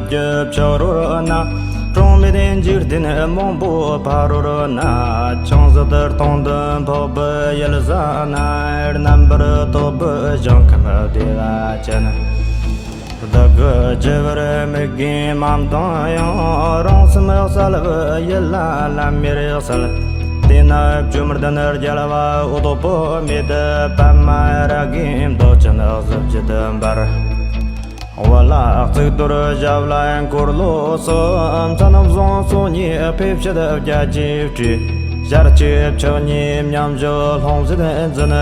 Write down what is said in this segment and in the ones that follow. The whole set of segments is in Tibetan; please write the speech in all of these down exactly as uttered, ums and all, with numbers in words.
རྒྱུ་ཕྱག་རོལ་ན། གྲངས་མེད་འཇིག་རྟེན་མང་པོ་ཕ་རོལ་ན། ཆང་ཟད་སྟོང་དུ་འཕགས་པའི་ཡུལ་ས་ན། རྣམ་པར་རྟོག་པའི་ཞིང་ཁམས་བདེ་བ་ཅན། བདག་གི་སྦྱོར་བར་མི་དགོས་མ་མཐོང་ཡང་། རང་སེམས་གསལ་བའི་ཡུལ་ལ་ལམ་མེར་གསལ། དེ་ན་བཅོམ་ལྡན་རྒྱལ་བ་འོད་དཔག་མེད། པདྨ་རཱ་གའི་མདོག་ཅན་གཟི་བརྗིད་འབར། འོད་ལ་གཙུག་ཏོར་ཞབས་ལ་འཁོར་ལོ་གསུམ། མཚན་བཟང་སོ་གཉིས་ཕུད་བྱེད་བརྒྱད་ཀྱིས་སྤྲས། ཞལ་གཅིག་ཕྱག་གཉིས་མཉམ་བཞག་ལྷུང་བཟེད་འཛིན།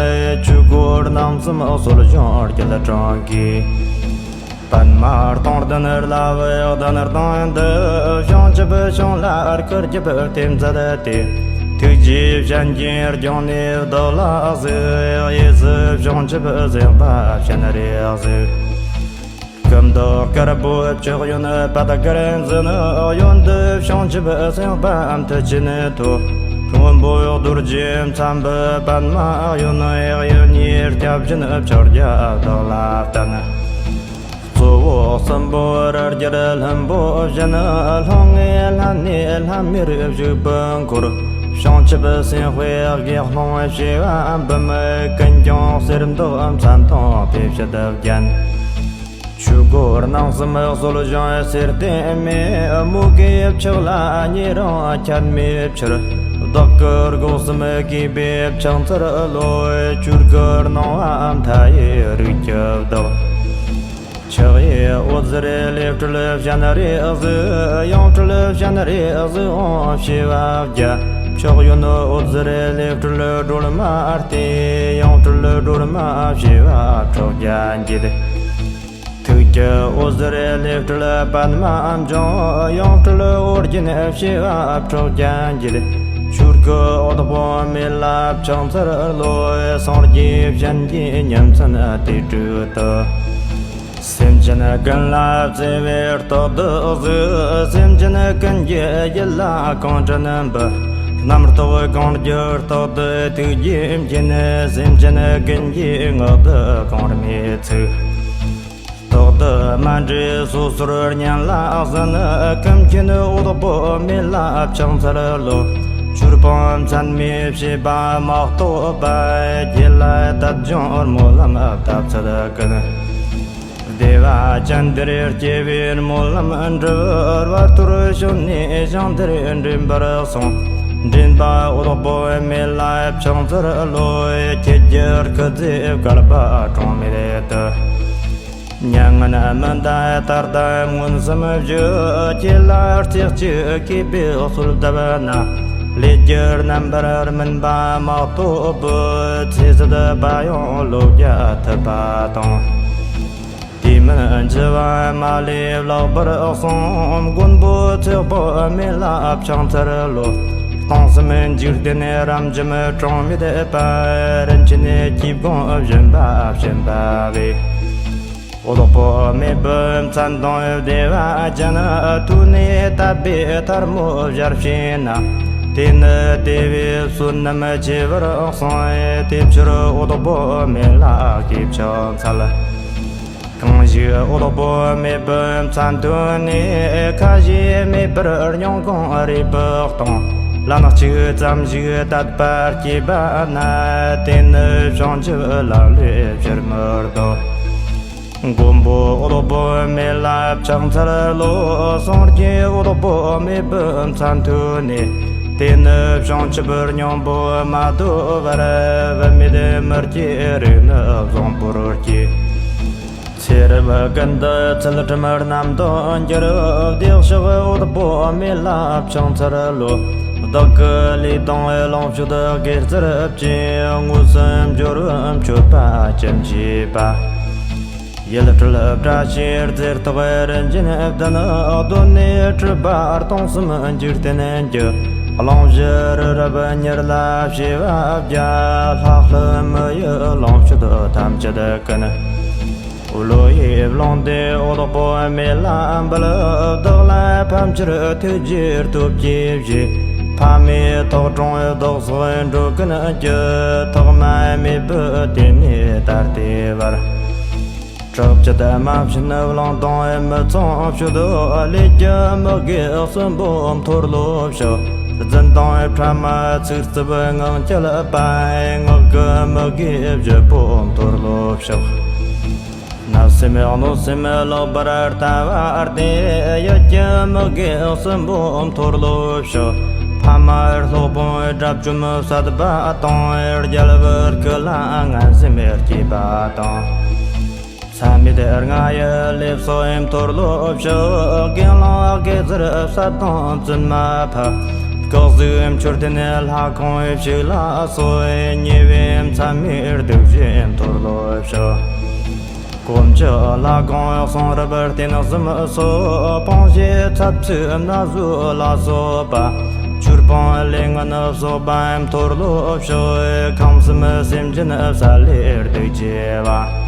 ཆོས་སྐུ་སྣང་གསུམ་གསོལ་ཞིང་སྐྱིལ་ཀྲུང་གིས། པདྨ་སྟོང་ལྡན་བླ་བའི་གདན་སྟེང་དུ། བྱང་ཆུབ་ཕྱོགས་ལ་བསྐུལ་རྒྱུ་བསྟིམ་མཛད་དེ། ཐུགས་རྗེའི་སྤྱན་གྱིས་བརྒྱངས་ནས་བདག་ལ་གཟིགས། གཡས་སུ་བྱང་ཆུབ་སེམས་དཔའ་སྤྱན་རས་གཟིགས། སྐུ་མདོག་དཀར་པོ་ཕྱོགས་གཡོན་པད་དཀར་འཛིན། གཡོན་དུ་བྱང་ཆུབ་སེམས་དཔའ་མཐུ་ཆེན་ཐོབ། སྔོན་པོ་རྡོ་རྗེ་འཚམས་པའི་པདྨ་གཡོན། གཡས་གཉིས་སྐྱབས་སྦྱིན་ཕྱག་རྒྱ་བདག་ལ་བསྟན། གཙོ་བོ་གསུམ་པོ་རི་རྒྱལ་ལྷུན་པོ་བཞིན། ལྷང་ངེ་ལྷན་ནེ་ལྷམ་མེར་བཞུགས་པའི་འཁོར། བྱང་ཆུབ་སེམས་དཔའི་དགེ་སློང་བྱེ་བ་འབུམ། ཀུན་ཀྱང་གསེར་མདོག་མཚན་དང་ཕུད་བྱེད་བརྒྱན། ཆོས་སྐུ་སྣང་གསུམ་གསོལ་ཞིང་གསེར་ལྟེམ་མེ། མོའུ་འགལ་ཕྱག་ལ་ཉེ་རིང་ཁྱད་མེད་ཕྱིར། བདག་གི་སྒོ་གསུམ་གུས་པས་ཕྱག་འཚལ་ལོ། ཆོས་སྐུ་སྣང་བ་མཐའ་ཡས་རིགས་ཀྱི་བདག། ཕྱག་གཡས་འོད་ཟེར་ལེགས་སྤྲུལ་སྤྱན་རས་གཟིགས། ཡང་སྤྲུལ་སྤྱན་རས་གཟིགས་དབང་བྱེ་བ་བརྒྱ། ཕྱོགས་གཡོན་འོད་ཟེར་ལེགས་སྤྲུལ་སྒྲོལ་མ་སྟེ། ཡང་སྤྲུལ་སྒྲོལ་མ་བྱེ་བ་ཕྲག་བརྒྱ་འགྱེད། ཐུགས་ཀྱི་འོད་ཟེར་ལེགས་སྤྲུལ་པདྨ་འབྱུང་། ཡང་སྤྲུལ་ཨོ་རྒྱན་བྱེ་བ་ཕྲག་བརྒྱ་འགྱེད། ཆོས་སྐུ་འོད་དཔག་མེད་ལ་ཕྱག་འཚལ་ལོ། སངས་རྒྱས་སྤྱན་གྱིས་ཉིན་མཚན་དུས་དྲུག་ཏུ། སེམས་ཅན་ཀུན་ལ་བརྩེ་བའི་རྟགས་དུ་གཟིགས། སེམས་ཅན་ཀུན་གྱི་ཡིད་ལ་གང་དྲན་པའི། རྣམ་རྟོག་གང་གྱུར་རྟག་ཏུ་ཐུགས་རྗེ་མཁྱེན། སེམས་ཅན་ཀུན་གྱི་ངག་ཏུ་གོང་རིམ་ཚིག་རྟག་ཏུ་མ་འདྲེས་སོ་སོར་སྙན་ལ་གསན། ཀུན་མཁྱེན་འོད་དཔག་མེད་ལ་ཕྱག་འཚལ་ལོ། ཆོས་སྤངས་མཚན་མེད་བྱེད་པ་མ་གཏོགས་པ། རྒྱུད་ལ་དད་འབྱུང་སྨོན་ལམ་བཏབ་ཚད་ཀུན། བདེ་བ་ཅན་འདིར་སྐྱེ་བའི་སྨོན་ལམ་འགྲུབ། བར་དོར་བྱོན་ནས་ཞིང་དེར་འདྲེན་པར་སོང་། འདྲེན་པ་འོད་དཔག་མེད་ལ་ཕྱག་འཚལ་ལོ། ཁྱེད་ཀྱི་སྐུ་ཚེ་བསྐལ་པ་གྲངས་མེད་དུ། མྱ་ངན་མི་འདའ་ད་ལྟ་མངོན་སུམ་བཞུགས། ཁྱེད་ལ་རྩེ་གཅིག་གུས་པས་གསོལ་བཏབ་ན། ལས་རྒྱུ་རྣམ་པར་སྨིན་པ་མ་གཏོགས་པའི། ཚེ་ཟད་པ་ཡང་ལོ་བརྒྱ་ཐུབ་པ་དང་། དུས་མིན་འཆི་བ་མ་ལུས་ལེགས་པར་སོང་། མགོན་པོ་ཚེ་དཔག་མེད་ལ་ཕྱག་འཚལ་ལོ། སྟོང་གསུམ་འཇིག་རྟེན་རབ་འབྱམས་གྲངས་མེད་པ། རིན་ཆེན་གྱིས་བསྒོམས་སྦྱིན་པ་བྱིན་པ་བས། འོད་དཔག་མེད་པའི་མཚན་དང་བདེ་བ་ཅན། ཐོས་ནས་དད་པས་ཐལ་མོ་སྦྱར་བྱས་ན། དེ་ནི་དེ་བས་བསོད་ནམས་ཆེ་བར་གསུངས། དེ་ཕྱིར་འོད་དཔག་མེད་ལ་གུས་ཕྱག་འཚལ། གང་ཞིག་འོད་དཔག་མེད་པའི་མཚན་ཐོས་ནས། ཁ་ཞེ་མེད་པར་སྙིང་ཁོང་རུས་པའི་གཏིང་། ལན་གཅིག་ཙམ་ཞིག་དད་པ་སྐྱེས་པ་ན། དེ་ནི་བྱང་ཆུབ་ལམ་ལས་ཕྱིར་མི་ལྡོག། མགོན་པོ་འོད་དཔག་མེད་ལ་ཕྱག་འཚལ་ལོ། སངས་རྒྱས་འོད་དཔག་མེད་པའི་མཚན་ཐོས་ནས། དེ་ནི་བྱང་ཆུབ་སྙིང་པོ་མ་ཐོབ་བར། བུད་མེད་མི་སྐྱེ་རིགས་ནི་བཟང་པོར་སྐྱེ། ཚེ་རབས་ཀུན་ཏུ་ཚུལ་ཁྲིམས་རྣམ་དག་འགྱུར། བདེ་གཤེགས་འོད་དཔག་མེད་ལ་ཕྱག་འཚལ་ལོ། བདག་གི་ལུས་དང་ལོངས་སྤྱོད་དགེ་རྩར་བཅས། དངོས་སུ་འབྱོར་བའི་མཆོད་པ་ཅི་མཆིས་པ། ཡུལ་སྤྲུལ་བཀྲ་ཤིས་རྫས་ཐོག་རིན་ཆེན་བདུན། གདོད་ནས་གྲུབ་པ་སྟོང་གསུམ་འཇིག་རྟེན་གྱི། གླིང་བཞི་རི་རབ་ཉེར་ལྔ་བྱེ་བ་བརྒྱ། ལྷ་ཀླུ་མི་ཡི་ལོངས་སྤྱོད་ཐམས་ཅད་ཀུན། བློ་ཡིས་བླངས་ཏེ་འོད་དཔག་མེད་ལ་འབུལ། བདག་ལ་ཕན་ཕྱིར་ཐུགས་རྗེའི་སྟོབས་ཀྱིས་བཞེས། ཕ་མས་ཐོག་དྲངས་བདག་སོགས་འགྲོ་ཀུན་གྱི། ཐོག་མ་མེད་པའི་དུས་ནས་ད་ལྟའི་བར། སྲོག་གཅོད་རྨ་བྱིན་བླང་དང་མི་ཚངས་སྤྱོད། ལས་ཀྱི་མི་དགེ་གསུམ་པོ་མཐོལ་ལོ་བཤགས། རྫུན་དང་ཕྲ་མ་ཚིག་རྩུབ་ངག་འཁྱལ་བ། ངག་གི་མི་དགེ་བཞི་པོ་མཐོལ་ལོ་བཤགས། བརྣབ་སེམས་གནོད་སེམས་ལོག་པར་ལྟ་བ་སྟེ། ཡིད་ཀྱི་མི་དགེ་གསུམ་པོ་མཐོལ་ལོ་བཤགས། ཕ་མར་སློབ་དཔོན་དགྲ་བཅོམ་བསད་པ་དང་། རྒྱལ་བུ་སྐུ་ལ་ངན་སེམས་བསྐྱེད་པ་དང་། མཚམས་མེད་ལྔ་ཡི་ལས་བསགས་མཐོལ་ལོ་བཤགས། རྒན་ལགས་དགེ་ཟུར་བསད་དང་བཙུན་མ་ཕབ། སྐག་གཟུགས་མཆོད་རྟེན་ལྷ་ཁང་ཞིག་ལ་སོགས། ཉེས་པའི་མཚམས་མེད་སྡིག་བཞི་མཐོལ་ལོ་བཤགས། དཀོན་མཆོག་ལྷ་ཁང་གསུང་རབ་རྟེན་གསུམ་སོགས། སྤོང་བྱེད་ཚབ་ཚུལ་ན་ཟུག་ལ་སོགས་པ། ཆོས་སྤོང་ལས་ངན་བསགས་པ་མཐོལ་ལོ་བཤགས། ཁམས་གསུམ་སེམས་ཅན་བསད་ལས་སྡིག་བགྱི་བ།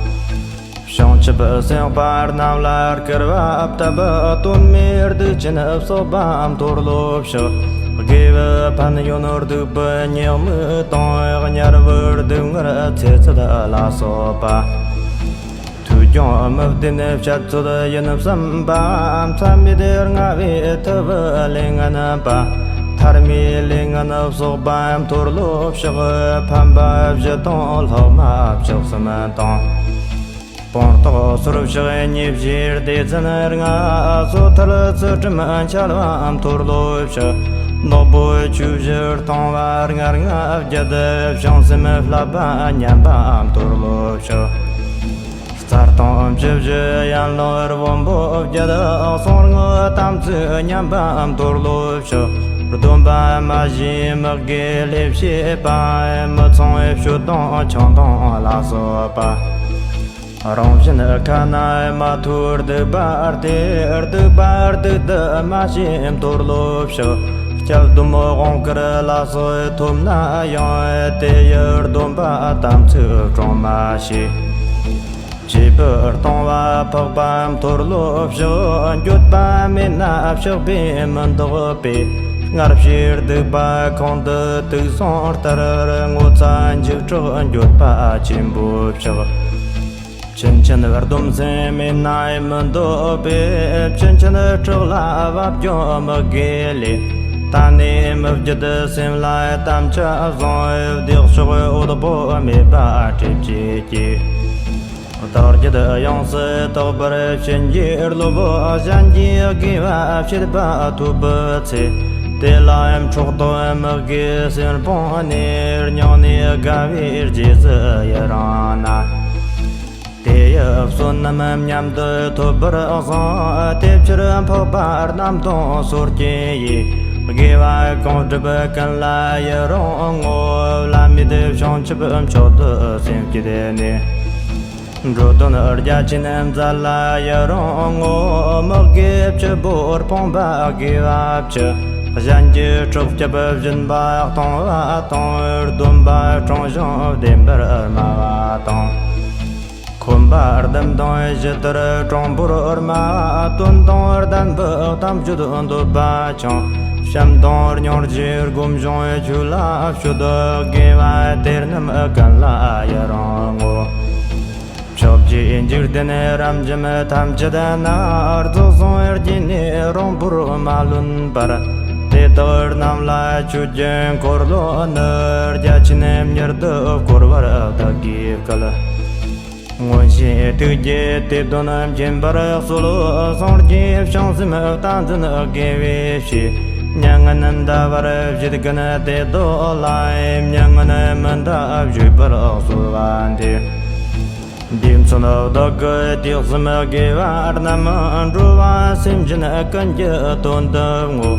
བྱང་ཆུབ་སེམས་དཔའ་རྣམས་ལ་སྐུར་བ་བཏབ། དོན་མེད་སྡིག་ཅན་བསགས་པ་མཐོལ་ལོ་བཤགས། དགེ་བའི་ཕན་ཡོན་སྡིག་པའི་ཉེས་དམིགས་དང་། དམྱལ་བའི་སྡུག་བསྔལ་ཚེ་ཚད་ལ་སོགས་པ། ཐོས་ཀྱང་མི་བདེན་བཤད་ཚོད་ཡིན་བསམ་པ། མཚམས་མེད་ལྔ་པའི་ཐུབ་པའི་ལས་ངན་པ། ཐར་མའི་ལས་ངན་བསགས་པ་མཐོལ་ལོ་བཤགས། ཕམ་པ་བཞི་དང་ལྷག་མ་བཅུ་གསུམ་དང་། སྤངས་རྟོགས་སོར་བཤགས་ཉེས་བྱས་སྡེ་ཚན་ལྔ། སོ་ཐར་ཚུལ་ཁྲིམས་འཆལ་བ་མཐོལ་ལོ་བཤགས། ནག་པོའི་ཆོས་བཞི་སྤོང་བ་ལྔ་ལྔ་བརྒྱད། བྱང་སེམས་བསླབ་པ་ཉམས་པ་མཐོལ་ལོ་བཤགས། རྩ་ལྟུང་བཅུ་བཞི་ཡན་ལག་དབང་པོ་བརྒྱད། གསང་སྔགས་དམ་ཚིག་ཉམས་པ་མཐོལ་ལོ་བཤགས། སྡོམ་པ་མ་བཞེས་མི་དགེ་ལས་བྱེད་པ། མི་ཚངས་སྤྱོད་དང་ཆང་འཐུང་ལ་སོགས་པ། རང་གཞན་ཁ་ན་མ་ཐོས་སྡིག་པ་སྟེ། སྡིག་པ་སྡིག་ཏུ་མ་བྱེད་མཐོལ་ལོ་བཤགས། སྐྱབས་སྡོམ་དབང་བསྐུར་ལ་སོགས་ཐོབ་ན་ཡང་། དེ་ཡི་སྡོམ་པ་དམ་ཚིག་སྲུང་མ་བྱེད། བྱེད་པའི་ལྟུང་བ་འཕགས་པ་མཐོལ་ལོ་བཤགས། འགྱོད་པ་མེད་ན་བཤགས་པས་མི་འདག་པས། སྔར་བྱས་སྡིག་པ་གང་དུ་དུག་གསུམ་ལྟར། ངོ་ཚ་འཇིགས་སྐྲག་འགྱོད་པ་ཆེན་པོས་བཤགས། ཕྱིན་ཆད་སྡོམ་སེམས་མེད་ན་མི་འདག་པས། ཕྱིན་ཆད་སྐྲག་ལ་བབ་ཀྱང་མི་དགེ་ལས། ད་ནས་མི་བགྱིད་སེམས་ལ་དམ་བཅའ་བཟུང་། བདེ་མཆོག་འོད་དཔག་མེད་པ་སྒྲིབ་བྱེད་ཀྱི། བདག་རྒྱུད་ཡོངས་སུ་དག་པར་བྱིན་གྱིས་རློབས། གཞན་གྱིས་དགེ་བ་བྱེད་པ་ཐོབ་པའི་ཚེ། དེ་ལའང་སྲོག་ཐོག་མི་དགེ་སེམས་སྤངས་ནས། སྙིང་ནས་དགའ་བའི་རྗེས་སུ་ཡི་རང་ན། དེ་ཡི་བསོད་ནམས་མཉམ་དུ་ཐོབ་པར་བཟང་། དེ་ཕྱིར་འཕགས་པ་རྣམས་དང་སོ་སྐྱེ་ཡིས། དགེ་བ་གང་བསྒྲུབ་ཀུན་ལ་ཡི་རང་ངོ་། བླ་མེད་བྱང་ཆུབ་མཆོག་ཏུ་སེམས་བསྐྱེད་ནས། འགྲོ་དོན་རྒྱ་ཆེན་མཛད་ལ་ཡི་རང་ངོ་། མི་དགེ་བཅུ་པོ་སྤངས་པ་དགེ་བ་བཅུ། གཞན་གྱི་སྲོག་སྐྱབས་སྦྱིན་པ་གཏོང་བ་དང་། སྡོམ་པ་སྲུང་ཞིང་བདེན་པར་སྨྲ་བ་དང་། འཁོན་པ་བསྡུམ་དང་ཞི་དུལ་གྲངས་པོར་སྨྲ། དོན་དང་ལྡན་པའི་དམ་ཆོས་འདོད་པ་ཆུང་། བྱམས་དང་སྙིང་རྗེ་སྒོམ་ཞིང་ཆོས་ལ་སྤྱོད། དགེ་བ་དེ་རྣམས་ཀུན་ལ་ཡི་རང་ངོ་། ཕྱོགས་བཅུའི་འཇིག་རྟེན་རབ་འབྱམས་ཐམས་ཅད་ན། རྫོགས་སངས་རྒྱས་ནས་རིང་པོར་མ་ལོན་པར། དེ་དག་རྣམས་ལ་མཆོད་ཅིང་འཁོར་ལོ་ནི། རྒྱ་ཆེན་མྱུར་དུ་བསྐོར་བར་བདག་གིས་སྐུལ། མངོན་ཤེས་ཐུགས་ཀྱིས་དེ་དོན་མཁྱེན་པར་གསོལ། སངས་རྒྱས་བྱང་སེམས་བསྟན་འཛིན་དགེ་བའི་བཤེས། མྱ་ངན་འདའ་བར་བྱེད་མཁན་དེ་དག་ལ། མྱ་ངན་མི་འདའ་བཞུགས་པར་གསོལ་བ་འདེབས། འདི་མཚོན་བདག་གི་དུས་གསུམ་དགེ་བ་རྣམས། འགྲོ་བ་སེམས་ཅན་ཀུན་གྱི་དོན་དུ་བསྔོ།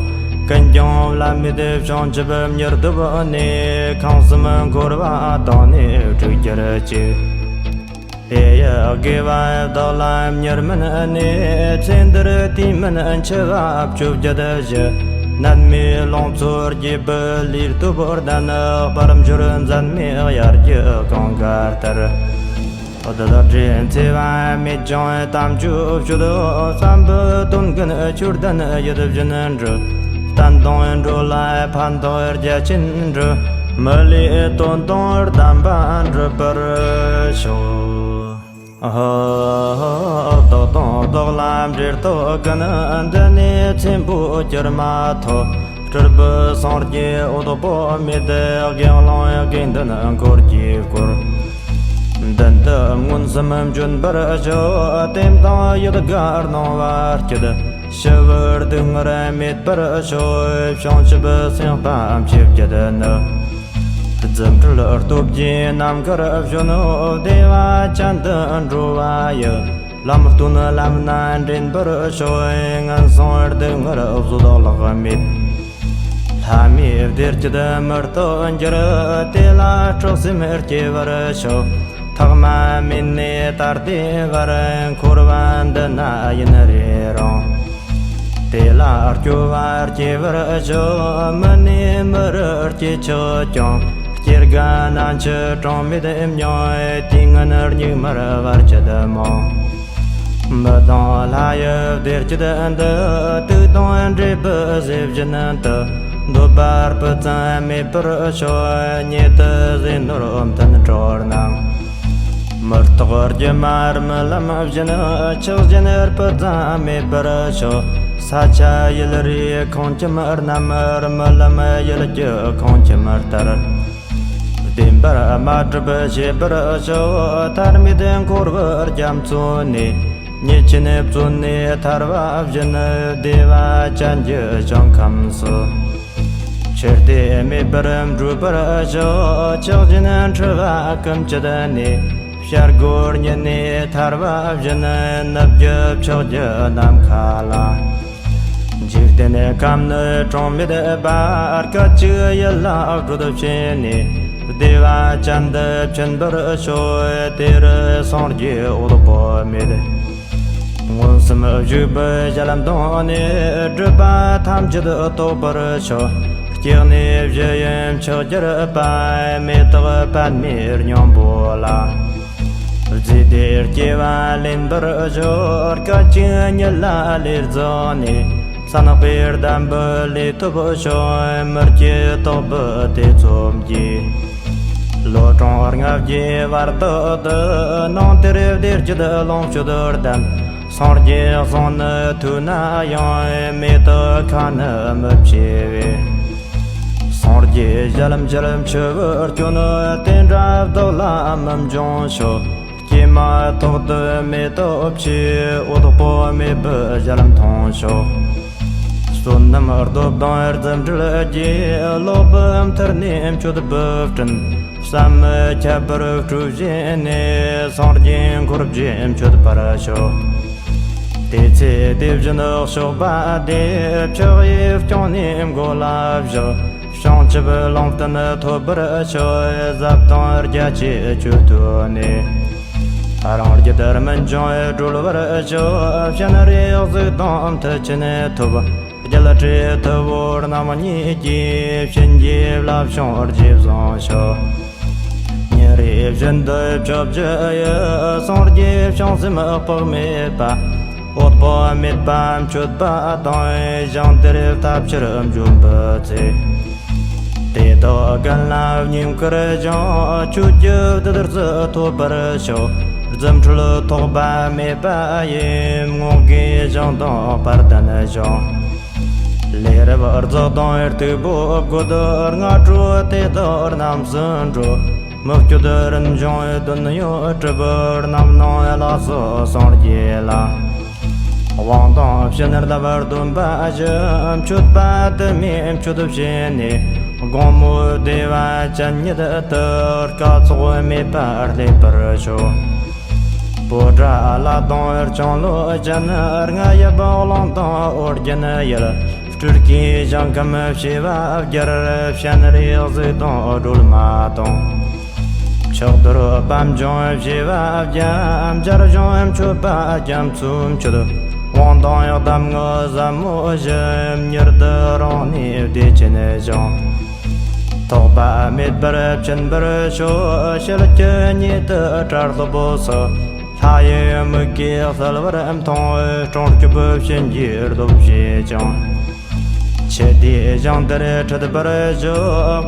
ཀུན་ཀྱང་བླ་མེད་བྱང་ཆུབ་མྱུར་ཐོབ་ནས། ཁམས་གསུམ་འཁོར་བ་དག་ནས་སྒྲོལ་གྱུར་ཅིག། དེ་ཡི་དགེ་བ་བདག་ལ་མྱུར་སྨིན་ནས། ཚེ་འདིར་དུས་མིན་འཆི་བ་བཅོ་བརྒྱད་ཞི། ནད་མེད་ལོངས་སྤྱོད་རྒྱས་པའི་ལུས་སྟོབས་ལྡན། དཔལ་འབྱོར་འཛད་མེད་དབྱར་གྱི་གངྒཱ་ལྟར། གདོལ་དྲགས་འཚེ་བ་མེད་ཅིང་དམ་ཆོས་སྤྱོད། བསམ་པའི་དོན་ཀུན་ཆོས་ལྡན་ཡིད་བཞིན་འགྲུབ། བསྟན་དང་འགྲོ་ལ་ཕན་ཐོགས་རྒྱ་ཆེན་འགྲུབ། མི་ལུས་དོན་དང་ལྡན་པ་འགྲུབ་པར་ཤོག། ཨ། བདག་དང་བདག་ལ་འབྲེལ་ཐོགས་ཀུན། འདི་ནས་ཚེ་འཕོས་གྱུར་མ་ཐག། སྤྲུལ་པའི་སངས་རྒྱས་འོད་དཔག་མེད། དགེ་སློང་དགེ་འདུན་འཁོར་གྱིས་བསྐོར། མདུན་དུ་མངོན་སུམ་བྱོན་པར་ཞུ། ལྟདམོ་དང་ཡིད་དགའ་སྣང་བ་སྐྱེད། ཞི་བའི་སྡུག་བསྔལ་མེད་པར་ཤོག། བྱང་ཆུབ་སེམས་དཔའ་མཆེད་བརྒྱད་ནི། རྫུ་འཕྲུལ་སྟོབས་ཀྱིས་ནམ་མཁར་བྱོན་ནོ། བདེ་བ་ཅན་དུ་འགྲོ་བ་ཡི། ལམ་སྟོན་ལམ་སྣ་འདྲེན་པར་ཤོག། ངན་སོང་སྡུག་བསྔལ་བཟོད་གླགས་མེད། ལྷ་མིའི་བདེ་སྐྱིད་མི་རྟག་འགྱུར། དེ་ལ་སྐྲག་སེམས་སྐྱེ་བར་ཤོག། ཐོག་མ་མེད་ནས་ད་ལྟའི་བར། འཁོར་བ་འདི་ན་ཡུན་རིང་རུང་། དེ་ལ་སྐྱོ་བ་སྐྱེ་བར་ཤོག། མི་ནས་མི་རུ་སྐྱེ་ཆོག་ཀྱང་། སྐྱེ་རྒ་ན་འཆི་གྲངས་མེད་མྱོང་། དུས་ངན་སྙིགས་མར་བར་ཆད་མང་། མི་དང་ལྷ་ཡི་བདེ་སྐྱིད་འདི། དུག་དང་འདྲེས་པའི་ཟས་བཞིན་དུ། འདོད་པ་སྤུ་ཙམ་མེད་པར་ཤོག། ཉེ་དུ་ཟས་ནོར་མཐུན་གྲོགས་རྣམས། མི་རྟག་སྒྱུ་མ་རྨི་ལམ་བཞིན། ཆགས་ཞེན་སྤུ་ཙམ་མེད་པར་ཤོག། ས་ཆ་ཡུལ་རིས་ཁང་ཁྱིམ་རྣམས། རྨི་ལམ་ཡུལ་གྱི་ཁང་ཁྱིམ་ལྟར། བདེན་པར་མ་གྲུབ་ཤེས་པར་ཤོག། ཐར་མེད་འཁོར་བའི་རྒྱ་མཚོ་ནས། ཉེས་ཆེན་བཙོན་ནས་ཐར་བ་བཞིན། བདེ་བ་ཅན་གྱི་ཞིང་ཁམས་སུ། ཆུ་གཏེ་མེད་པར་འགྲོ་བར་ཤོག། ཆགས་ཞེན་འཁྲི་བ་ཀུན་བཅད་ནས། བྱ་རྒོད་རྙི་ནས་ཐར་བ་བཞིན། ནུབ་ཀྱི་ཕྱོགས་ཀྱི་ནམ་མཁའ་ལ། འཇིག་རྟེན་ཁམས་ནི་གྲངས་མེད་པ། སྐད་ཅིག་ཡིད་ལ་སྒྲོལ་བྱས་ནས། བདེ་བ་ཅན་དུ་ཕྱིན་པར་ཤོག། དེ་རུ་སངས་རྒྱས་འོད་དཔག་མེད། མངོན་སུམ་བཞུགས་པའི་ཞལ་མཐོང་ནས། སྒྲིབ་པ་ཐམས་ཅད་རྟོགས་པར་ཤོག། སྐྱེ་གནས་བཞི་ཡི་མཆོག་གྱུར་པ། མེ་ཏོག་པདྨའི་སྙིང་པོ་ལ། རྫས་དེ་སྐྱེ་བ་ལེན་པར་ཤོག། སྐད་ཅིག་ཉིད་ལ་ལེར་རྫོགས་ནས། གསང་བའི་གདམས་པའི་ལས་ཐོབ་ཤོག། མི་སྐྱེ་དོགས་པའི་ཐེ་ཚོམ་གྱིས། ལོ་གྲངས་ལྔ་བརྒྱའི་བར་དུ་དུ། སྣང་གཏེར་བདེ་སྐྱིད་ལོངས་སྤྱོད་བདམས། སངས་རྒྱས་གསུང་ནི་ཐོས་ན་ཡང་། མེ་ཏོག་ཁ་ནི་མི་ཕྱེ་བས། སངས་རྒྱས་ཞལ་མཇལ་མཆི་བར་སྤྱོད། དེ་འདྲ་བདག་ལ་མི་འབྱུང་ཤོག། སྐྱེས་མ་ཐག་ཏུ་མེ་ཏོག་ཕྱེ། འོད་དཔག་མེད་པའི་ཞལ་མཐོང་ཤོག། བསོད་ནམས་སྟོབས་དང་རྫུ་འཕྲུལ་གྱིས། ལོག་པའི་མཐར་ནས་མཆོད་པའི་སྤྲིན། བསམ་མི་ཁྱབ་པར་སྤྲོ་བཞེས་ནས། སངས་རྒྱས་འཁོར་བཅས་མཆོད་པར་ཤོག། དེ་ཚེ་དེ་བཞིན་གཤོག་པ་དེ། ཕྱག་གཡས་བརྐྱངས་ནས་མགོ་ལ་བཞག། བྱང་ཆུབ་ལུང་བསྟན་ཐོབ་པར་ཤོག། ཟབ་དང་རྒྱ་ཆེའི་ཆོས་ཐོས་ནས། རང་རྒྱུད་སྨིན་ཅིང་གྲོལ་བར་ཤོག། སྤྱན་རས་གཟིགས་དང་མཐུ་ཆེན་ཐོབ། རྒྱལ་སྲས་ཐུ་བོ་རྣམ་གཉིས་ཀྱིས། བྱིན་གྱིས་བརླབས་ཤིང་རྗེས་བཟུང་ཤོག། ཉིན་རེ་བཞིན་དུ་བཅོ་བརྒྱད་ཡི། སངས་རྒྱས་བྱང་སེམས་དཔག་མེད་པ། འོད་དཔག་མེད་པ་མཆོད་པ་དང་། ཞིང་དེར་ཐབས་ཆེར་འབྱོན་པའི་ཚེ། དེ་དག་རྒན་ལ་བསྙེན་བཀུར་ཞིང་། ཆོས་ཀྱི་བདུད་རྩི་ཐོབ་པར་ཤོག། རྫུ་འཕྲུལ་ཐོགས་པ་མེད་པ་ཡིས། ངོ་དགའི་ཞིང་དང་དཔལ་ལྡན་ཞིང་། ལས་རབ་རྫོགས་དང་སྟུག་པོ་རྒོད། སྔ་དྲོ་དེ་དག་རྣམས་སུ་འགྲོ། མི་བསྐྱོད་རིན་འབྱུང་དོན་ཡོད་གྲུབ། རྣམ་སྣང་ལགས་སོ་སངས་རྒྱས་ལ། དབང་དང་བྱིན་རླབས་སྡོམ་པ་བཞི། མཆོད་པ་དུ་མས་མཆོད་བྱས་ནས། དགོང་མོ་བདེ་བ་ཅན་ཉིད་དུ། སྐྱེ་འཚོགས་མེད་པར་སླེབས་པར་ཤོག། པོ་ཏ་ལ་དང་ལྕང་ལོ་ཅན། རྔ་ཡབ་གླིང་དང་ཨོ་རྒྱན་ཡུལ། སྤྲུལ་སྐུའི་ཞིང་ཁམས་བྱེ་བ་བརྒྱར། སྤྱན་རས་གཟིགས་དང་སྒྲོལ་མ་དང་། ཕྱག་རྡོར་པད་འབྱུང་བྱེ་བ་བརྒྱ། འབྱར་བྱང་མཆོད་པ་རྒྱ་མཚོའི་མཆོད། དབང་དང་གདམས་ངག་ཟབ་མོ་བཞི། མྱུར་དུ་རང་གནས་བདེ་ཆེན་ཞིང་། ཐོགས་པ་མེད་པར་ཕྱིན་པར་ཤོག། ཞལ་གྱི་ཉེ་དུ་གྲྭ་སློབ་སོགས། ལྷ་ཡི་མིག་གིས་གསལ་བར་མཐོང་། སྲུང་སྐྱོབ་བྱིན་གྱིས་རློབ་བྱེད་ཅིང་། ཆེ་དེའི་ཞིང་དེར་ཁྲིད་པར་ཞུ།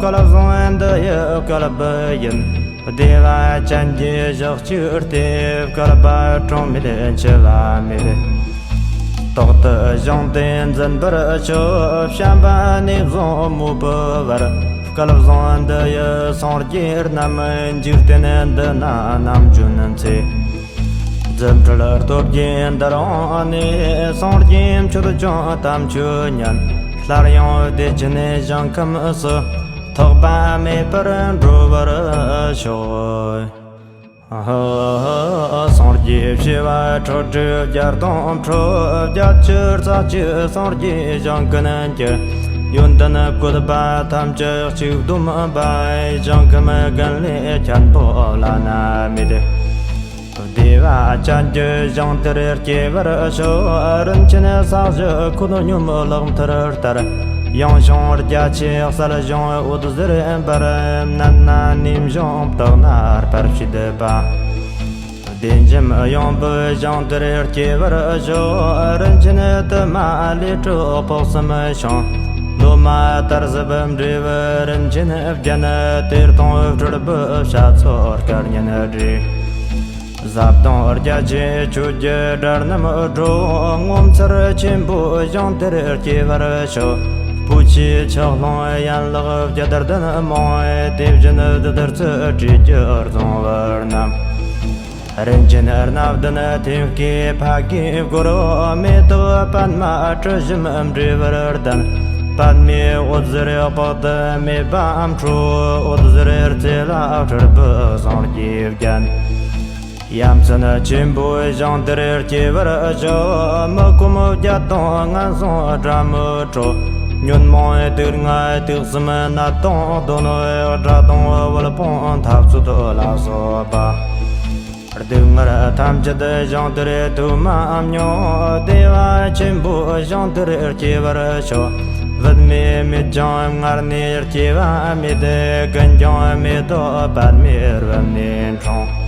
བསྐལ་བཟང་འདི་ཡི་བསྐལ་པ་ཡིན། བདེ་བ་ཅན་གྱི་ཞག་གཅིག་སྟེ། བསྐལ་པ་གྲངས་མེད་འཆི་བ་མེད། རྟག་ཏུ་ཞིང་དེ་འཛིན་པར་ཞུ། བྱམས་པ་ནས་བཟུང་མོས་པའི་བར། བསྐལ་བཟང་འདི་ཡི་སངས་རྒྱས་རྣམས། འཇིག་རྟེན་འདི་ན་ནམ་བྱོན་ཚེ། རྫུ་འཕྲུལ་སྟོབས་ཀྱིས་འདི་རང་ནས། སངས་རྒྱས་མཆོད་ཅིང་དམ་ཆོས་ཉན། སླར་ཡང་བདེ་ཆེན་ཞིང་ཁམས་སུ། ཐོགས་པ་མེད་པར་འགྲོ་བར་ཤོག། སངས་རྒྱས་བྱེ་བ་ཁྲི་ཕྲག་བརྒྱ་སྟོང་ཕྲག་བརྒྱད་ཅུ་རྩ་གཅིག་སངས་རྒྱས་ཞིང་ཀུན་གྱི། ཡོན་ཏན་བཀོད་པ་ཐམས་ཅད་གཅིག་བསྡོམས་པ། ཞིང་ཁམས་ཀུན་ལས་ཁྱད་འཕགས་བླ་ན་མེད། བདེ་བ་ཅན་གྱི་ཞིང་དེར་སྐྱེ་བར་ཤོག། རིན་ཆེན་ས་གཞི་ཁོད་སྙོམས་ལག་མཐིལ་ལྟར། ཡང་ཞིང་རྒྱ་ཆེ་གསལ་ཞིང་འོད་ཟེར་འབར། མནན་ན་ནེམ་ཞིང་བཏེགས་ན་སྤར་བྱེད་པ། བདེ་འཇམ་ཡངས་པའི་ཞིང་དེར་སྐྱེ་བར་ཤོག། རིན་ཆེན་དུ་མ་ལས་གྲུབ་དཔག་བསམ་ཤིང་། ལོ་མ་དར་ཟབ་འབྲས་བུ་རིན་ཆེན་བརྒྱན། གཏེར་སྟོང་སྤྲུལ་པའི་བྱ་ཚོགས་སྐལ་ཉན་སྒྲོན། ཟབ་དོན་རྒྱ་ཆེ་ཆོས་ཀྱི་སྒྲ་རྣམས་སྒྲོག། ངོ་མཚར་ཆེན་པོའི་ཞིང་དེར་སྐྱེ་བར་ཤོག། སྤོས་ཆུའི་ཆུ་ཀླུང་ཡན་ལག་བརྒྱད་ལྡན་མང་། དེ་བཞིན་བདུད་རྩི་བྲིས་ཀྱི་རྫིང་བུ་རྣམས། རིན་ཆེན་སྣ་བདུན་ཐེམ་སྐས་ཕ་གིའི་སྒོར། མེ་ཏོག་པདྨ་དྲི་ཞིམ་འབྲས་བུར་ལྡན། པདྨའི་འོད་ཟེར་དཔག་ཏུ་མེད་པ་འཕྲོ། འོད་ཟེར་རྩེ་ལ་སྤྲུལ་པའི་སངས་རྒྱས་བརྒྱན། ཡ་མཚན་ཆེན་པོའི་ཞིང་དེར་སྐྱེ་བར་ཤོག། མི་ཁོམ་བརྒྱད་དང་ངན་སོང་དགྲ་མི་འཕྲོག། ཉོན་མོངས་དུག་ལྔ་དུག་གསུམ་ནད་དང་གདོན། དགྲ་དང་དབུལ་ཕོངས་འཐབ་རྩོད་ལ་སོགས་པ། སྡུག་བསྔལ་ཐམས་ཅད་ཞིང་དེར་དུ་མ་མྱོང་། བདེ་བ་ཆེན་པོའི་ཞིང་དེར་སྐྱེ་བར་ཤོག། བུད་མེད་མེད་ཀྱང་མངལ་ནས་སྐྱེ་བ་མེད། རྒན་གྱང་མེ་ཏོག་པདྨའི་རི་ནས་འཁྲུངས།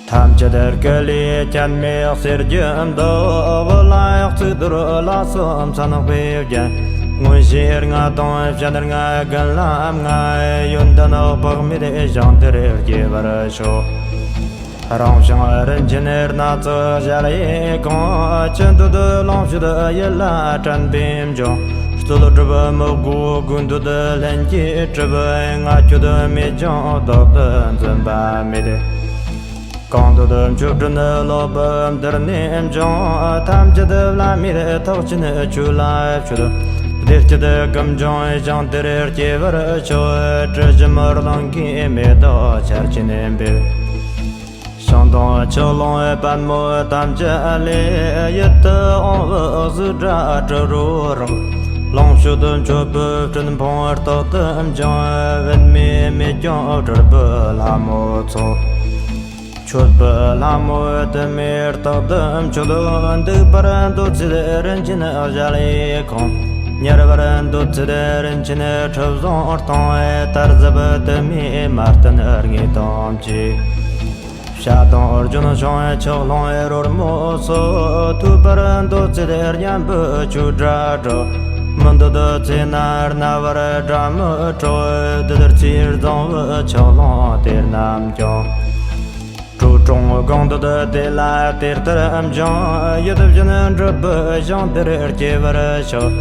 ཐམས་ཅད་སྐུ་ལས་སྐྱབས་མེད་གསེར་གྱི་མདོག། བུ་ལ་གཙུག་ཏོར་ལ་སོགས་མཚན་དཔེ་བརྒྱན། མངོན་ཤེས་ལྔ་དང་སྤྱན་ལྔ་རྒན་ལམ་ལྔ། ཡོན་ཏན་དཔག་མེད་ཞིང་དེར་སྐྱེ་བར་ཤོག། རིང་ཞིང་རིན་ཆེན་སྣ་ཚོགས་གཞལ་ཡས་ཁང་། ཅི་འདོད་ལོངས་སྤྱོད་ཡིད་ལ་དྲན་པས་འབྱུང་། རྩོལ་སྒྲུབ་མི་དགོས་ཀུན་འདོད་ལྷན་སྐྱེས་གྲུབ། ང་ཁྱོད་མེད་ཀྱང་བདག་ཏུ་འཛིན་པ་མེད། གང་འདོད་མཆོད་སྤྲིན་ལོ་བུ་འདིར་ནས་འབྱུང་། ཐམས་ཅད་བླ་མེད་ཐེག་ཆེན་ཆོས་ལ་མཆོད། བདེ་སྐྱིད་ཀུན་འབྱུང་ཞིང་དེར་སྐྱེ་བར་ཤོག། དྲི་ཞིམ་རླུང་གིས་མེ་ཏོག་ཆར་ཆེན་འབེབས། ཞིང་དང་ཆུ་ཀླུང་པདྨོ་ཐམས་ཅད་ལས། ཡིད་དུ་འོང་བའི་གཟུགས་སྒྲ་དྲི་རོ་རེག། ལོངས་སྤྱོད་མཆོད་པའི་སྤྲིན་ཕུང་རྟག་ཏུ་འབྱུང་། བུད་མེད་མེད་ཀྱང་སྤྲུལ་པའི་ལྷ་མོ་ཚོགས། མཆོད་པའི་ལྷ་མོ་དུ་མས་རྟག་ཏུ་མཆོད། འདུག་པར་འདོད་ཚེ་རིན་ཆེན་གཞལ་ཡས་ཁང་། ཉལ་བར་འདོད་ཚེ་རིན་ཆེན་ཁྲི་བཟང་སྟེང་། དར་ཟབ་དུ་མས་མ་བསྟེན་ངེས་དམ་བཅས། བྱ་དང་ལྗོན་ཤིང་ཆུ་ཀླུང་རོལ་མོ་སོགས། ཐོས་པར་འདོད་ཚེ་སྙན་པའི་ཆོས་སྒྲ་སྒྲོག། མི་འདོད་ཚེ་ན་རྣ་བར་སྒྲ་མི་སྒྲོག། བདུད་རྩིའི་རྫིང་བུ་ཆུ་ཀླུང་དེ་རྣམས་ཀྱང་། དྲོད་དྲང་གང་འདོད་དེ་ལ་དེ་ལྟར་འབྱུང་། ཡིད་བཞིན་འགྲུབ་པའི་ཞིང་དེར་སྐྱེ་བར་ཤོག།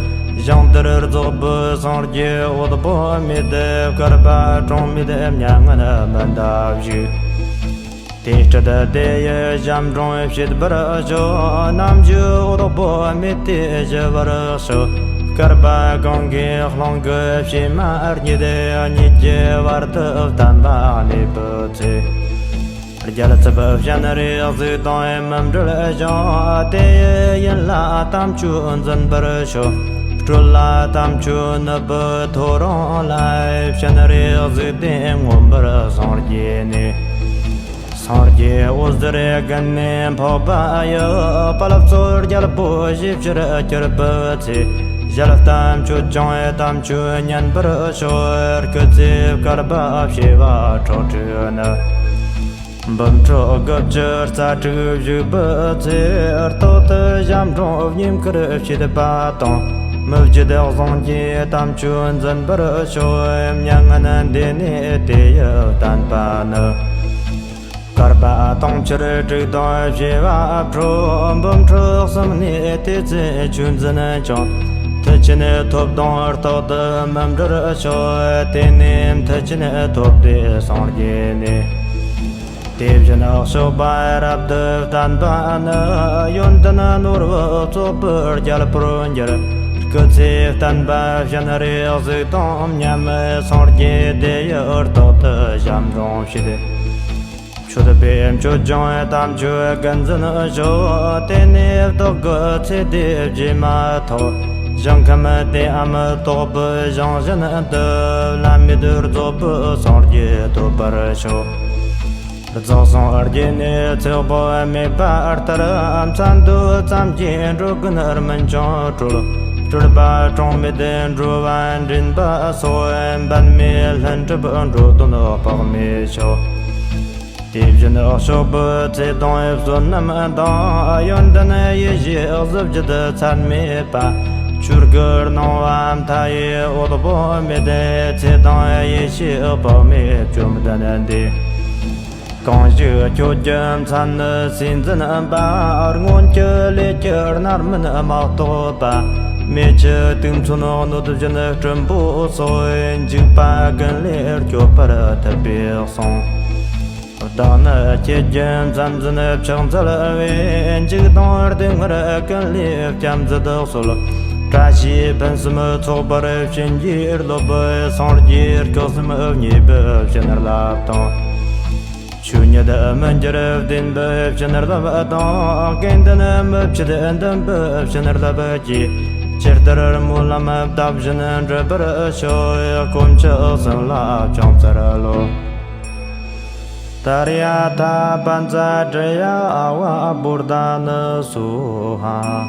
ཞིང་དེར་རྫོགས་པའི་སངས་རྒྱས་འོད་དཔག་མེད། བསྐལ་པ་གྲངས་མེད་མྱ་ངན་མི་འདའ་བཞུགས། དེ་སྲིད་དེ་ཡི་ཞབས་འབྲིང་བྱེད་པར་ཤོག། རྣམ་འགྱུར་འོད་དཔག་མེད་དེ་ཞི་བར་ཤོག། བསྐལ་པ་གང་གི་གླིང་གི་བྱེ་མ་སྙེད། གཉིས་ཀྱི་བར་དུ་བསྟན་པ་གནས་པའི་ཚེ། རྒྱལ་ཚབ་སྤྱན་རས་གཟིགས་དང་མི་འབྲལ་ཞིང་། དེ་ཡི་ཡིན་ལ་དམ་ཆོས་འཛིན་པར་ཤོག། སྤྲུལ་ལ་དམ་ཆོས་ནུབ་པའི་ཐོ་རངས་ལ། སྤྱན་རས་གཟིགས་དེ་མངོན་པར་སངས་རྒྱས་ནས། སངས་རྒྱས་འོད་ཟེར་རྒྱན་ནས་འཕགས་པ་ཡི། དཔལ་གཙོ་རྒྱལ་པོ་ཞེས་ཕྱིར་གྱུར་པའི་ཚེ། ཞལ་བསྟན་མཆོད་ཅིང་དམ་ཆོས་ཉན་པར་ཤོག། སྐུ་ཚེ་བསྐལ་པ་བྱེ་བ་ཁྲག་ཁྲིག་ནི། འབུམ་ཕྲག་དགུ་བཅུ་རྩ་དྲུག་བཞུགས་པའི་ཚེ། རྟག་ཏུ་ཞབས་འབྲིང་བསྙེན་བཀུར་བྱེད་པ་དང་། མི་བརྒྱུད་བཟང་གི་དམ་ཆོས་འཛིན་པར་ཤོག། མྱ་ངན་འདས་ནས་དེ་ཡི་བསྟན་པ་ནི། བསྐལ་པ་དུང་ཕྱུར་དྲུག་དང་བཞི་བ་འཕྲོ། འབུམ་ཕྲག་གསུམ་ནས་དེ་ཚེ་ཆོས་འཛིན་ཀྱང་། མཐུ་ཆེན་ཐོབ་དང་རྟག་ཏུ་མི་འབྲལ་ཤོག། དེ་ནས་མཐུ་ཆེན་ཐོབ་སྟེ་སངས་རྒྱས་ནས། དེ་བཞིན་གཤེགས་པ་རབ་ཏུ་བརྟན་པ་ནི། ཡོན་ཏན་ནོར་བུ་བཙོག་པུ་རྒྱལ་པོར་འགྱུར། སྐུ་ཚེ་བརྟན་པ་སྤྱན་རས་གཟིགས་དང་མཉམ། སངས་རྒྱས་དེ་ཡི་རྟག་ཏུ་ཞབས་འབྲིང་བྱེད། མཆོད་པས་མཆོད་ཅིང་དམ་ཆོས་ཀུན་འཛིན་ཤོག། དེ་ནས་བདག་གི་ཚེ་འདི་བརྗེས་མ་ཐག། ཞིང་ཁམས་བདེའམ་དོག་པའི་ཞིང་བཞིན་དུ། བླ་མེད་རྫོགས་པའི་སངས་རྒྱས་ཐོབ་པར་ཤོག། རྫོགས་སངས་རྒྱས་ནས་ཚེ་དཔག་མེད་པ་ལྟར། མཚན་ཐོས་ཙམ་གྱིས་འགྲོ་ཀུན་སྨིན་ཅིང་གྲོལ། སྤྲུལ་པ་གྲངས་མེད་འགྲོ་བ་འདྲེན་པ་སོགས། འབད་མེད་ལྷུན་གྲུབ་འགྲོ་དོན་དཔག་མེད་ཤོག། དེ་བཞིན་གཤེགས་པའི་ཚེ་དང་བསོད་ནམས་དང་། ཡོན་ཏན་ཡེ་ཤེས་གཟི་བརྗིད་ཚད་མེད་པ། ཆོས་སྐུ་སྣང་བ་མཐའ་ཡས་འོད་དཔག་མེད། ཚེ་དང་ཡེ་ཤེས་དཔག་མེད་བཅོམ་ལྡན་འདས། གང་ཞིག་ཁྱོད་ཀྱི་མཚན་ནི་སྲས་འཛིན་པ། སྔོན་གྱི་ལས་ཀྱི་རྣམ་སྨིན་མ་གཏོགས་པ། མེ་ཆུ་དུག་མཚོན་གནོད་སྦྱིན་སྲིན་པོ་སོགས། འཇིགས་པ་ཀུན་ལས་སྐྱོབ་པར་ཐུབ་པས་གསུངས། བདག་ནི་ཁྱེད་ཀྱི་མཚན་འཛིན་ཕྱག་འཚལ་བས། འཇིགས་དང་སྡུག་བསྔལ་ཀུན་ལས་བསྐྱབ་མཛད་གསོལ། བཀྲ་ཤིས་ཕུན་སུམ་ཚོགས་པར་བྱིན་གྱིས་རློབས། སངས་རྒྱས་སྐུ་གསུམ་བརྙེས་པའི་བྱིན་རླབས་དང་། ཆོས་ཉིད་མི་འགྱུར་བདེན་པའི་བྱིན་རླབས་དང་། དགེ་འདུན་མི་ཕྱེད་ལྡན་པའི་བྱིན་རླབས་ཀྱིས། ཇི་ལྟར་སྨོན་ལམ་བཏབ་བཞིན་འགྲུབ་པར་ཤོག། དཀོན་མཆོག་གསུམ་ལ་ཕྱག་འཚལ་ལོ། ཏདྱ་ཐཱ། པཉྩ་དྲི་ཡ་ཨ་བ་བོ་དྷ་ནི་སྭཱ་ཧཱ།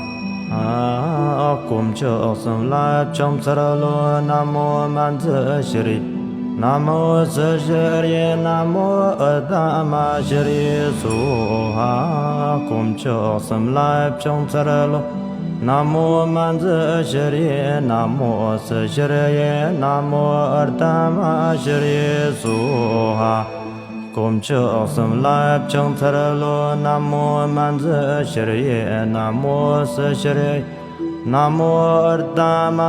དཀོན་མཆོག་གསུམ་ལ་ཕྱག་འཚལ་ལོ། ན་མོ་མཉྫུ་ཤྲཱི། ན་མོ་སུ་ཤྲཱི། ན་མོ་ཨུཏྟ་མ་ཤྲཱི་སྭཱ་ཧཱ། དཀོན་མཆོག་གསུམ་ལ་ཕྱག་འཚལ་ལོ། ན་མོ་མཉྫུ་ཤྲཱི། ན་མོ་སུ་ཤྲཱི། ན་མོ་ཨུཏྟ་མ་ཤྲཱི་སྭཱ་ཧཱ། དཀོན་མཆོག་གསུམ་ལ་ཕྱག་འཚལ་ལོ། ན་མོ་མཉྫུ་ཤྲཱི། ན་མོ་སུ་ཤྲཱི། ན་མོ་ཨུཏྟ་མ་